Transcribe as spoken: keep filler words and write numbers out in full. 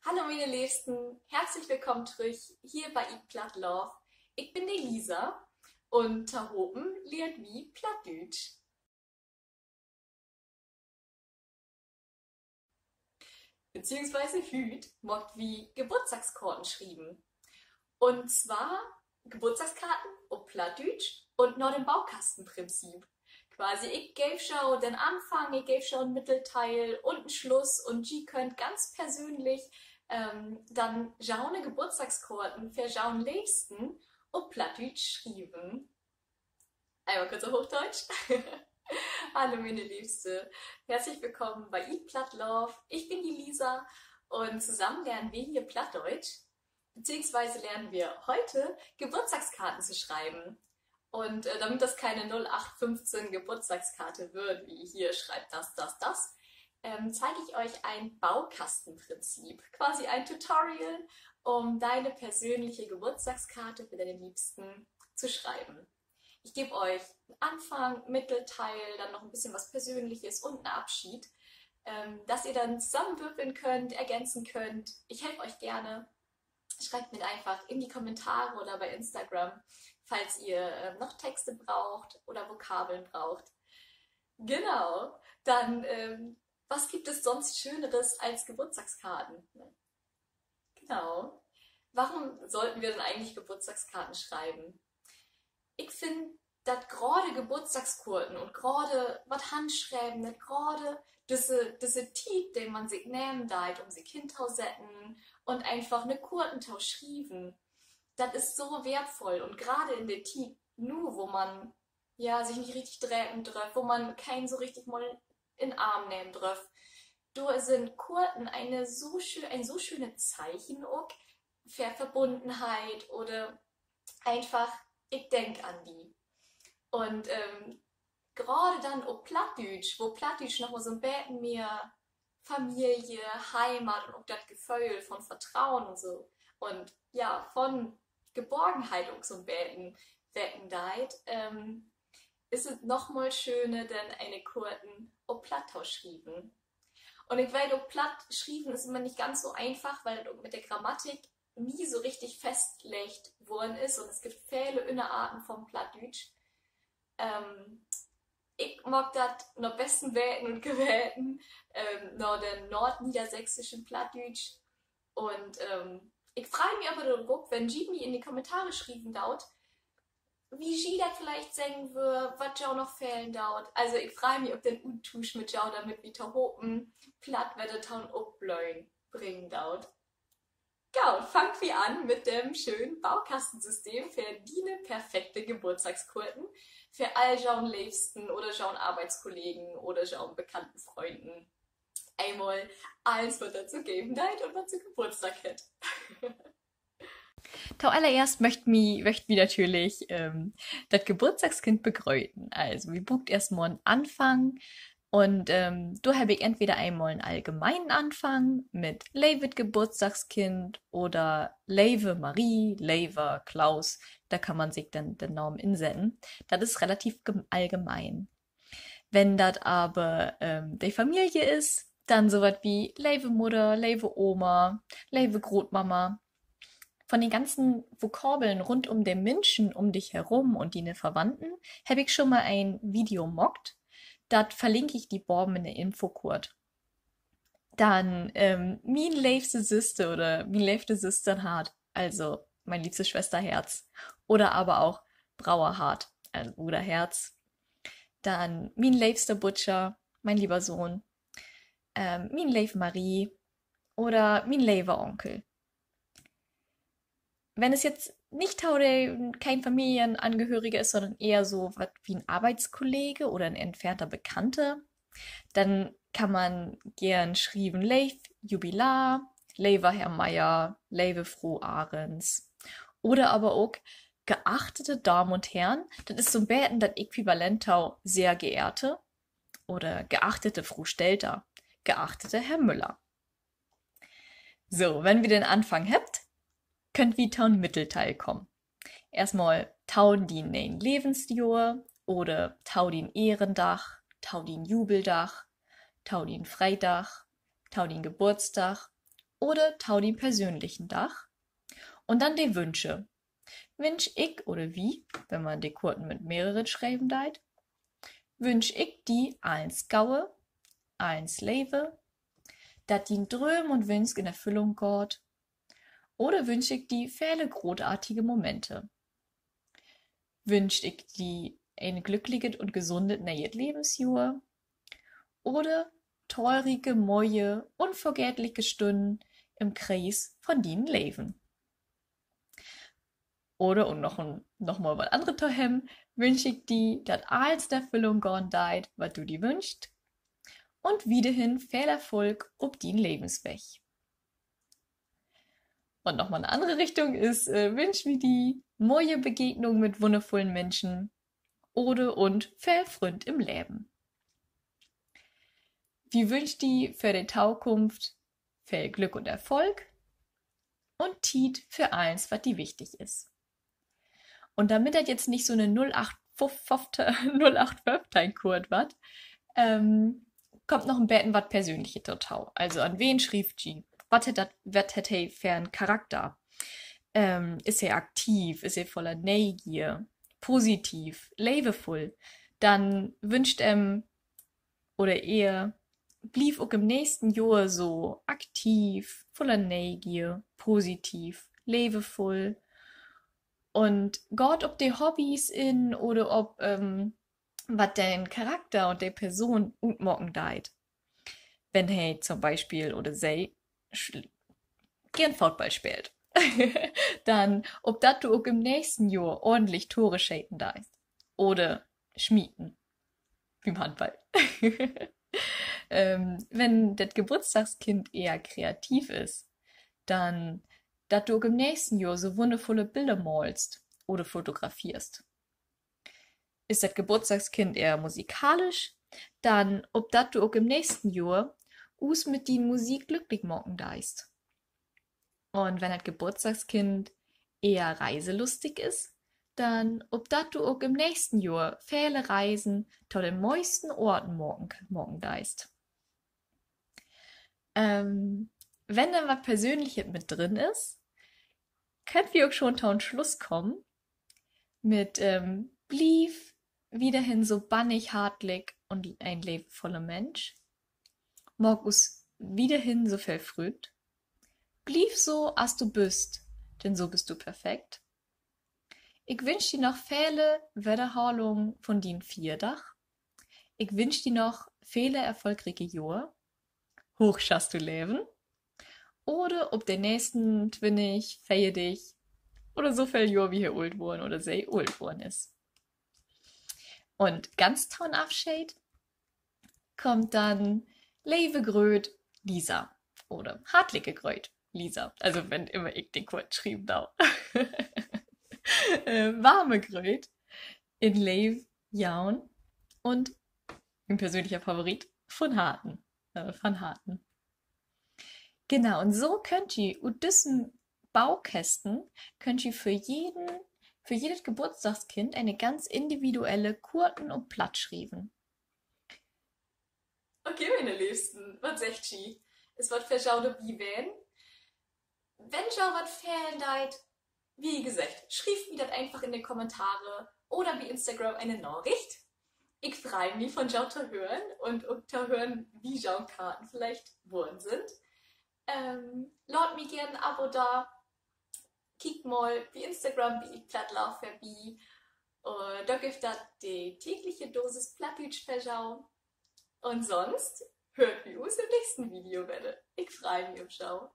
Hallo miene Leevsten, herzlich willkamen trüch hier bi Eat Platt Love. Ik bün de Lisa un tohopen lehrt wi Plattdüütsch. Beziehungsweise hüüt maakt wi Geburtstagskorten schrieven. Un zwar Geburtstagskarten op Plattdüütsch un na den Baukastenprinzip. Quasi, ik geev jo den Anfang, ik geev jo en Middelteil un en Sluss un ji köönt ganz persönlich, ähm, denn jo'ne Geburtstagskorten för jo'n Leevsten op Plattdüütsch schrieven. Einmal kurz auf Hochdeutsch. Hallo miene Leevste. Herzlich willkamen bi Eat Platt Love. Ik bün de Lisa un tosamen lehrt wi hier Plattdeutsch. Beziehungsweise lernen wir heute, Geburtstagskarten zu schreiben. Und, äh, damit das keine null acht fünfzehn Geburtstagskarte wird, wie hier schreibt das, das, das, ähm, zeige ich euch ein Baukastenprinzip, quasi ein Tutorial, um deine persönliche Geburtstagskarte für deine Liebsten zu schreiben. Ich gebe euch einen Anfang, Mittelteil, dann noch ein bisschen was Persönliches und einen Abschied, ähm, dass ihr dann zusammenwürfeln könnt, ergänzen könnt. Ich helfe euch gerne. Schreibt mir einfach in die Kommentare oder bei Instagram, falls ihr, ähm, noch Texte braucht oder Vokabeln braucht. Genau. Dann, ähm, was gibt es sonst Schöneres als Geburtstagskarten? Genau. Warum sollten wir denn eigentlich Geburtstagskarten schreiben? Ik finn, dat graad Geburtstagskorten un graad wat handschreven, dat graad düsse, düsse Tiet, de man sik nehmen deit, um sik hintosetten un eenfach 'ne Korten to schrieven, dat is so weertvull. Un graad in de Tiet nu, wo man, ja, sik nich richtig drepen dröff, wo man keen so richtig mal in Arm nehmen dröff, dor sünd Korten ene so schö-, en so schöne Teken ok för Verbundenheit oder eenfach, ik denk an di. Un, ähm, graad denn op Plattdüütsch, wo Plattdüütsch noch mal so 'n beten mehr Familie, Heimat un ok dat Geföhl von Vertroen un so un, ja, von Geborgenheit ok so 'n beten wecken deit, ähm, is et noch mal schöner, denn ene Korten op Platt to schrieven. Un ik weet ok, Platt schrieven is immer nich ganz so eenfach, wiel dat ok mit de Grammatik nie so richtig fastleggt worrn is. Un es gibt vele Ünnerarten von Plattdüütsch. Ähm, ik maak dat na besten Weten un Geweten, ähm, na den noordniedersächsischen Plattdüütsch. Un, ähm, ik frei mi aver dorop, wenn ji mi in de Kommentare schrieven doot, wo ji dat villicht seggen wöör, wat jo noch fehlen doot. Also, ik frei mi op den Uttuusch mit jo, damit wi tohopen Platt wedder to'n Opblöhen bringen doot. Goot, fangt wi an mit dem schönen Baukastensystem för diene perfekte Geburtstagskorten, för all jo'n Leevsten oder jo'n Arbeitskollegen oder jo'n bekannten Fründen. Eenmal allens, wat dat so geven deit un wat se Geburtstag hett. Toallereerst möcht mi, möcht wi natürlich, ähm, dat Geburtstagskind begröten. Also, wi bruukt eerstmal en Anfang. Un, ähm, dor heff ik entweder eenmal en allgemeinen Anfang mit levet Geburtstagskind oder leve Marie, lever Klaus. Dor kann man sik denn den Naam insetten. Dat is relativ gem-, allgemein. Wenn dat aver, ähm, de Familie is, denn so wat as leve Mudder, leve Oma, leve Grootmama. Von de ganzen Vokabeln rund um de Minschen um di herum un diene Verwandten heff ik schon mal en Video maakt. Dat verlink ik di baven in de Infokoort. Denn, ähm, mien leevste Süster oder mien leevste Süsternhart, also mien leevste Schwesterherz, oder aver ok Broderhart, also Bruderherz. Denn mien leevste Butscher, mein lieber Sohn, ähm, mien leve Marie oder mien leve Onkel. Wenn dat jetzt nich to de, keen Familienangehörige is, sondern ehr so wat as en Arbeitskollege oder en entfernter Bekannter, denn kann man geern schrieven, leev Jubilar, lever Herr Meier, leve Fru Ahrens. Oder aver ok geachtete Damen un Herren, dat is so 'n beten dat Äquivalent to sehr geehrte oder geachtete Fru Stelter, geachtete Herr Müller. So, wenn wi den Anfang hebbt, köönt wi to'n Middelteil kamen. Eerstmal to dien ne'en Levensjohr oder to dien Ehrendag, to dien Jubeldag, to dien Freidag, to dien Geburtsdag oder to dien persönlichen Dag. Un denn de Wünsche. Wünsch ik oder wi, wenn man de Korten mit mehrere schreven deit, wünsch ik di allens Gode, allens Leve, dat dien Drööm un Wünsch in Erfüllung gaht, oder wünsch ik di vele grootartige Momente? Wünsch ik di en glückliket un gesundet nee'et Levensjohr? Oder tollrieke, moie, unvergeetliche Stünnen im Kreis von dienen Leven? Oder, un noch en, noch mal wat anneret to hebben, wünsch ik di, dat allens in Erfüllung gahn deit, wat du di wünschst, un wiederhen veel Erfolg op dien Levensweg. Un noch mal 'ne annere Richtung is, äh, wünsch wi di moie Begegnung mit wunnervullen Minschen oder un veel Fründ im Leven. Wi wünscht di för de Tokunft veel Glück un Erfolg un Tiet för allens, wat di wichtig is. Un damit dat jetzt nich so 'ne null acht föffteihn, null acht föffteihn Kort warrt, ähm, kummt noch en beten wat Persönlichet dorto. Also, an wen schrievt ji? Wat hett dat, wat hett he för 'n Charakter? Ähm, is he aktiv? Is he vuller Neegier? Positiv? Levevull? Denn wünscht em oder ehr: Bliev ok im nächsten Johr so aktiv, vuller Neegier, positiv, levevull. Un gaht op de Hobbys in oder op, ähm, wat den Charakter un de Person utmaken deit. Wenn he to'n Bispeel oder se sch-, geern Football speelt, denn op dat du ok im nächsten Johr ordentlich Tore scheten deist. Oder smieten. Bi'n Handball. Ähm, wenn dat Geburtstagskind ehr kreativ is, denn dat du ok im nächsten Johr so wunnervulle Biller maalst oder fotografeerst. Is dat Geburtstagskind ehr musikalisch, denn op dat du ok im nächsten Johr us mit dien Musik glücklich maken deist. Un wenn dat Geburtstagskind ehr reiselustig is, denn op dat du ok im nächsten Johr vele Reisen to de moisten Oorten maken, maken deist. Ähm, wenn denn wat Persönlichet mit drin is, köönt wi ok schon to'n Sluss kamen mit, ähm, bliev wiederhen so bannig hartlich un en leevvuller Minsch. Maak us wiederhen so veel Fründ. Bliev so, as du büst, denn so büst du perfekt. Ik wünsch di noch vele Wedderholung von dien Fierdag. Ik wünsch di noch vele erfolgrieke Johr. Hooch schasst du leven. Oder op de nächsten twintig, veertig oder so veel Johr, wie he oolt worrn oder se oolt worrn is. Un ganz to'n Afscheed kummt denn: Leve Gröt, Lisa. Oder hartliche Gröt, Lisa. Also, wenn immer ik de Kort schrieven do. Äh, warme Gröt in Leev, Jan. Un mien persönlicher Favorit: von Harten. Äh, von Harten. Genau, un so köönt ji ut düssen Baukasten, köönt ji för jeden, för jedet Geburtstagskind ene ganz individuelle Korten op Platt schrieven. Okay, miene Leevsten, wat seggt ji? Is wat för jo dorbi ween? Wenn jo wat fehlen deit, wie geseggt, schrievt mi dat eenfach in de Kommentare oder bi Instagram ene Naricht. Ik frei mi, von jo to hören un ok to hören, wie jo Karten villicht worrn sünd. Ähm, laat mi geern en Abo dor. Kiekt mal bi Instagram bi Ik Platt Love vörbi. Äh, dor gifft dat de tägliche Dosis Plattdüütsch för jo. Un sonst höört wi us in't nächste Video wedder. Ik frei mi op jo.